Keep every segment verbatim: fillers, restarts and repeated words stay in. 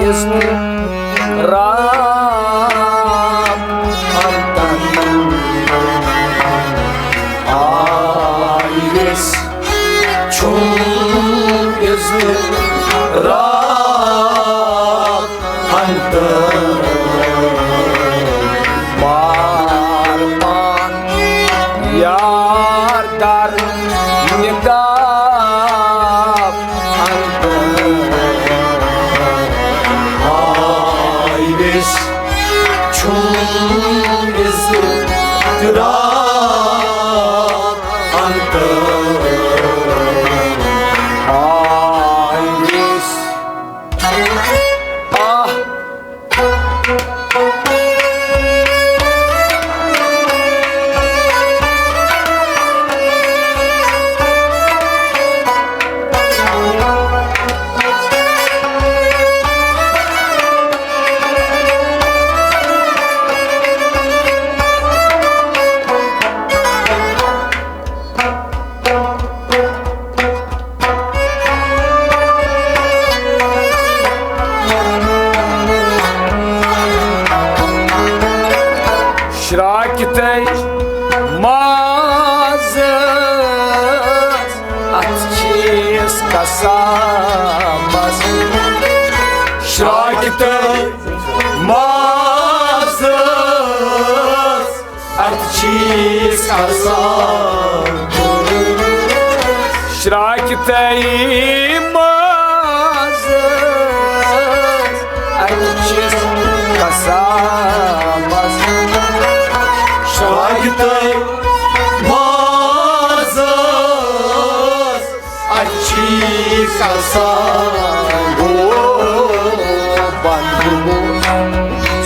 اِذنہٕ رب انتن آیس چھُم اِذنہٕ رب انتن بار پان یار در نقاب آیس چھُم اِذنہٕ رب انتن آیس آہ شراکتَے مازَس اَتھ چھِس قسمَس۔ شراکتَے مازَس اَتھ چھِس قسم۔ شراکتَے مازَس اَتھ چھِس قسمَس۔ شراکتَے مازَس اَتھ چھِس قسم۔ گوٚو بنٛد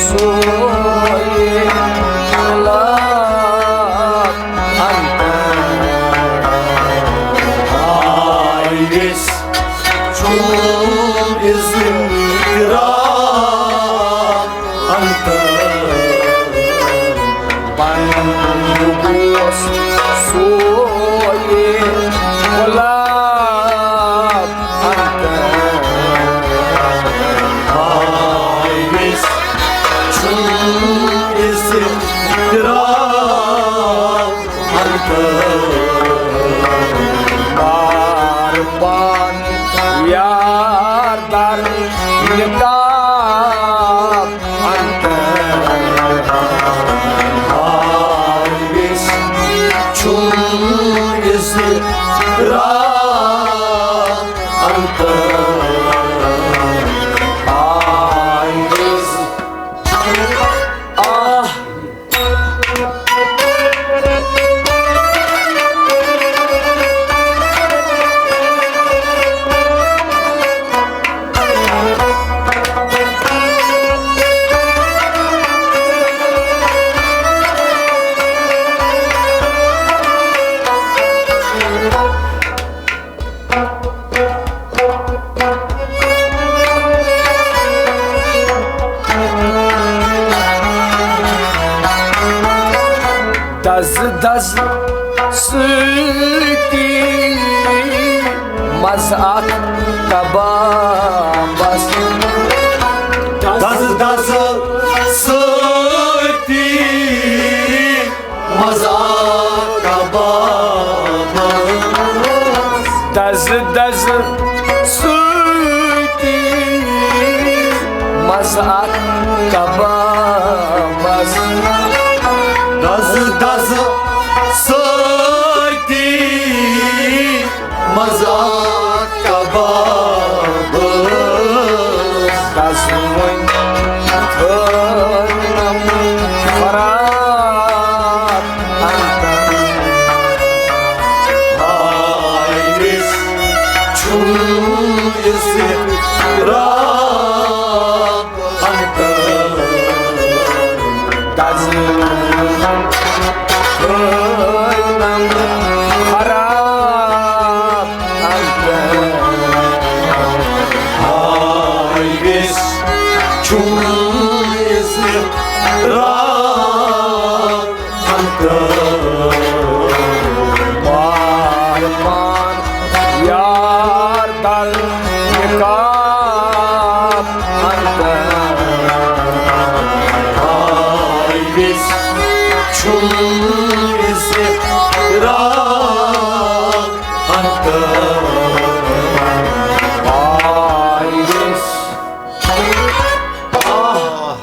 سورُے لب انتن آیس چھُم اِذنہٕ رب انتن بنٛد گوٚوس سورُے گۄلاب انتن آیس چھُم اِذنہٕ رب انتن بار پان یار در نقاب انتن آیس چھُم اِذنہٕ رب انتن آیس آہ دز دز سۭتی مزٕ اکھ کبابس۔ دز دز سۭتی مزٕ اکھ کبابس۔ دز دز سۭتی مزٕ اکھ کبابس۔ دز دز سۭتی مزٕ اکھ کبابس۔ دزوٕنۍ تھٲونم خراب انتن۔ ہاے وِس چھُم یہِ سِتھ راتھ انتن۔ دزوٕنۍ تھٲونم خراب انتن۔ ہاے وِس چھُم یہِ سِتھ راتھ انتن۔ بار بار یار در نقاب انتن۔ وِس چھُم اِضطراب اندر۔ آے وِس۔ آہ۔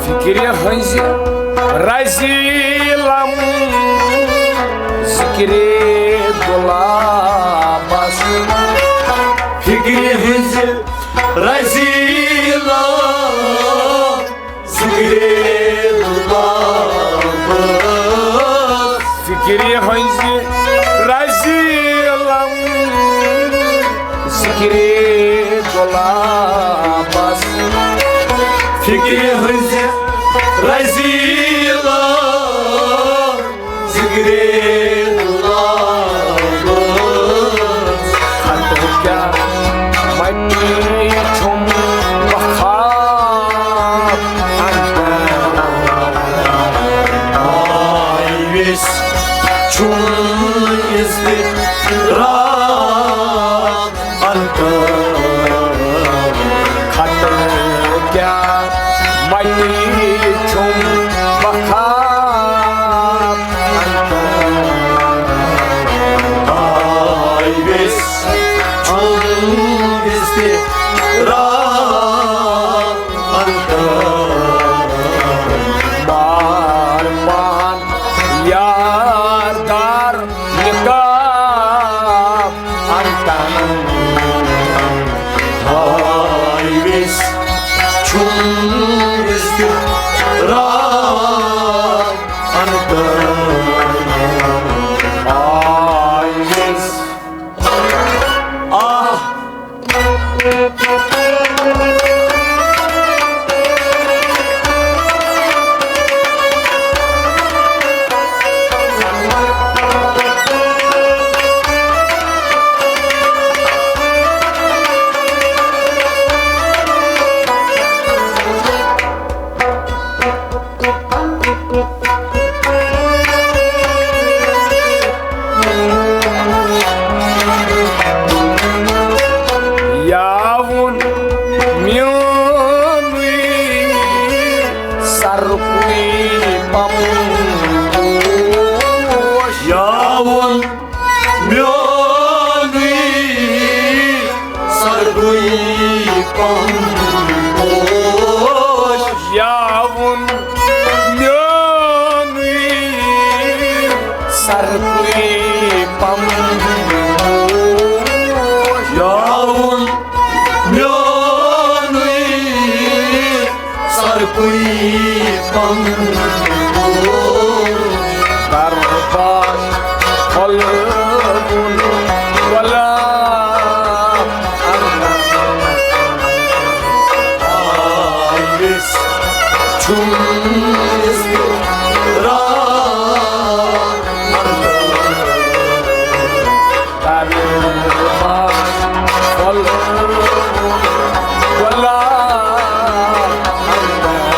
فِکرِ ہٕنٛزِ رزیلم ذِکرِ دُلابس۔ فِکرِ ہٕنٛزِ رزیلم ذِکرِ دُلابس۔ فِکرِ ہٕنٛزِ رزیلم ذِکرِ دُلابس۔ فِکرِ ہٕنٛزِ رزیلم ذِکرِ دُلابس۔ خطہٕ کیٛاہ مٹی چھُم وخاب اندر۔ آے وِس چھُم اِضطراب اندر۔ خطہٕ کیٛاہ مٹی چھُم وخاب اندر۔ آے وِس چھُم اِضطراب اندر۔ بار بار یار دار نقاب اندر۔ آے وِس چھُم اِضطراب اندر۔ آے وِس۔ آہ۔ یا ووٚن میونُے سرکُے پمپوش۔ یا ووٚن میونُے سرکُے پمپوش۔ یا ووٚن میونُے سرکُے پمپوش۔ یا ووٚن میونُے سرکُے پمپوش۔ دربار کھولوُن غلام اندر۔ آے وِس چھُم اِضطراب اندر۔ دربار کھولوُن غلام اندر۔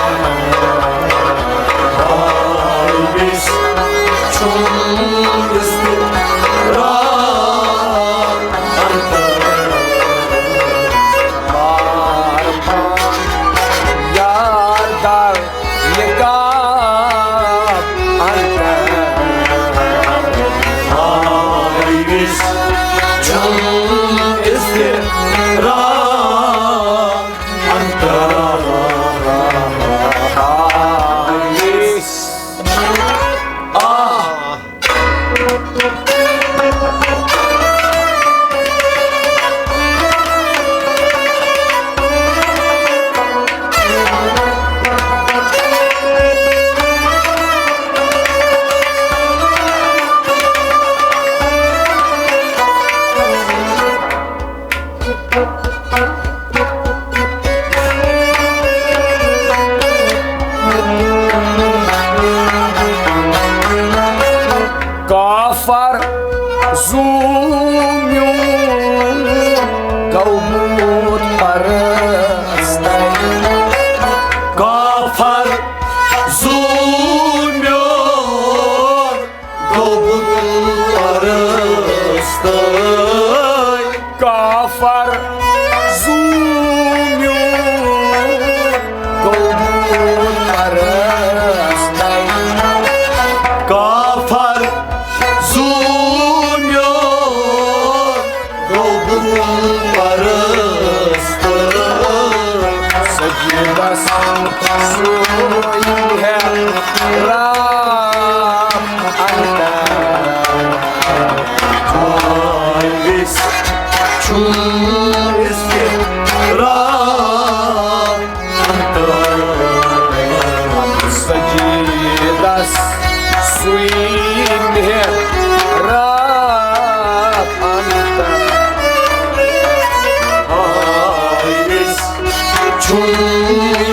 چون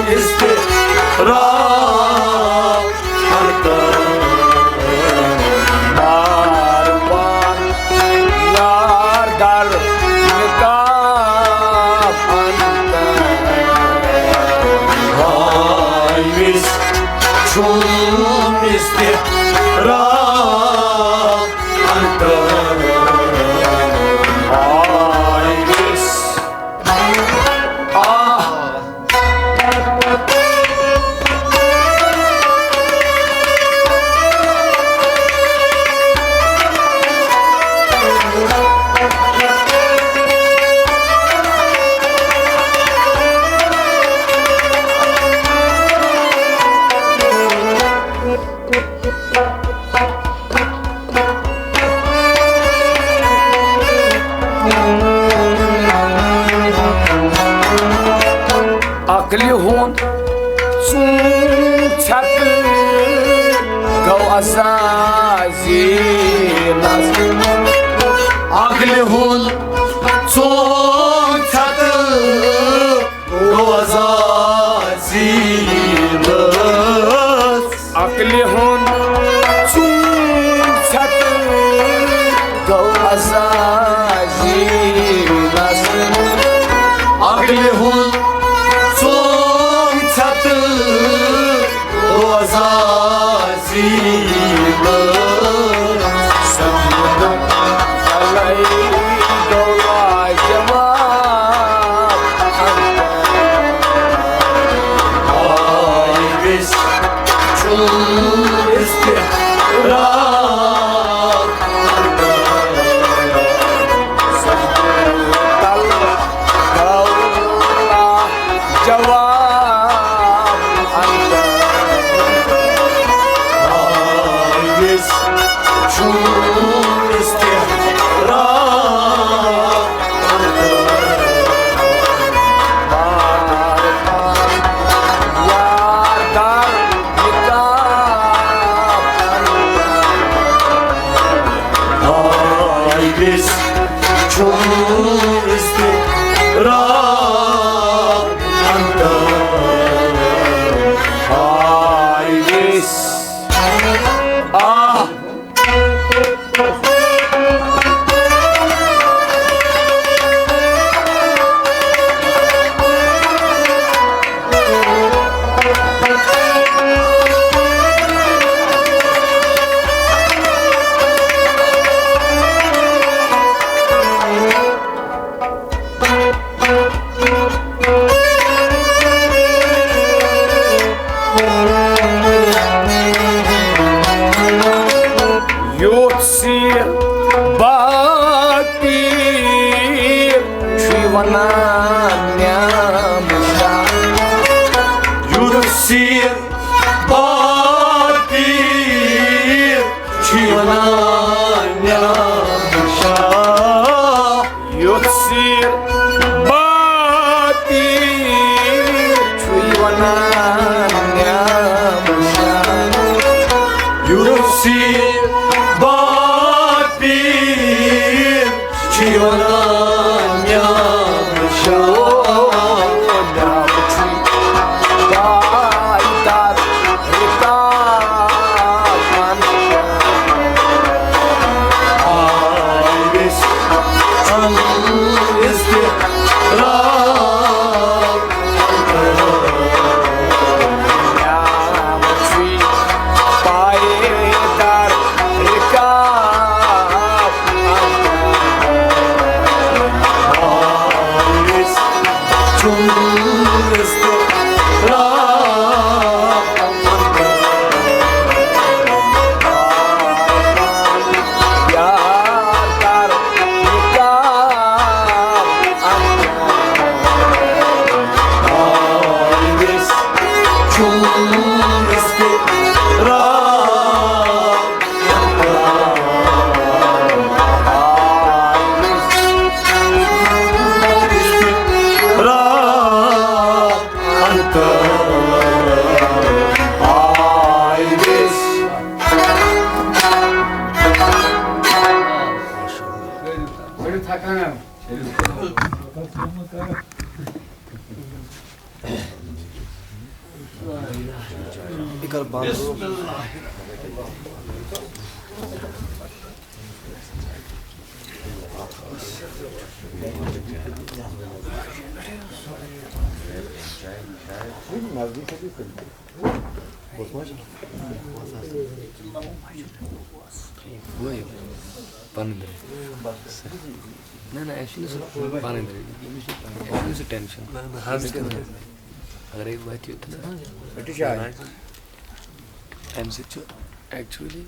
اضطراب انتر بار بار یار در نقاب انتر ہاوس چون اضطراب انتر ہاوس۔ آہ۔ عقلہِ ہُنٛد ژوٗنٛگ ژھٮ۪تہٕ گوٚو عزازیٖلس۔ عقلہِ ہُنٛد ژوٗنٛگ ژھٮ۪تہٕ گوٚو عزازیٖلس۔ عقلہِ ہُنٛد ژوٗنٛگ ژھٮ۪تہٕ گوٚو عزازیٖلس۔ عقلہِ ہُنٛد ژوٗنٛگ ژھٮ۪تہٕ گوٚو عزازیٖلس۔ سجدٕ تلے گوٚو لاجواب۔ آوِس چھُنہٕ اضطراب۔ تلہٕ گوٚو لاجواب۔ آوِس چھُنہٕ اضطراب۔ آوِس چھُنہٕ اضطراب۔ آوِس۔ آہ۔ یُتھ سیر باپیر چھُے ونان نعمہٕ شاہ۔ یُتھ سیر باپیر چھُے ونان نعمہٕ شاہ۔ یُتھ سیر باپیر چھُے ونان نعمہٕ شاہ۔ یُتھ سیر باپیر چھُے ونان نعمہٕ شاہ۔ نعمہٕ چھُے پایدار رکاب انتر۔ آوِس چھُنہٕ اضطراب۔ نعمہٕ چھُے پایدار رکاب۔ آوِس چھُنہٕ اضطراب۔ یار کر نکاح۔ آوِس چھُنہٕ اضطراب۔ آوِس چھُنہٕ اضطراب۔ انتر آوِس۔ بڑٕ تھکان۔ یہِ کر بنٛد؟ وٲیِو پَنٕنۍ دٔلیٖل۔ نہ، نہ، اَسہِ چھُنہٕ سُہ پَنٕنۍ دٔلیٖل۔ أمِس چھُ، اَسہِ چھُنہٕ سُہ ٹٮ۪نشَن۔ نہ، نہ، حظ کینٛہہ۔ اَگرَے وَتہِ یوت نہ، اَمہِ سۭتۍ چھُ actually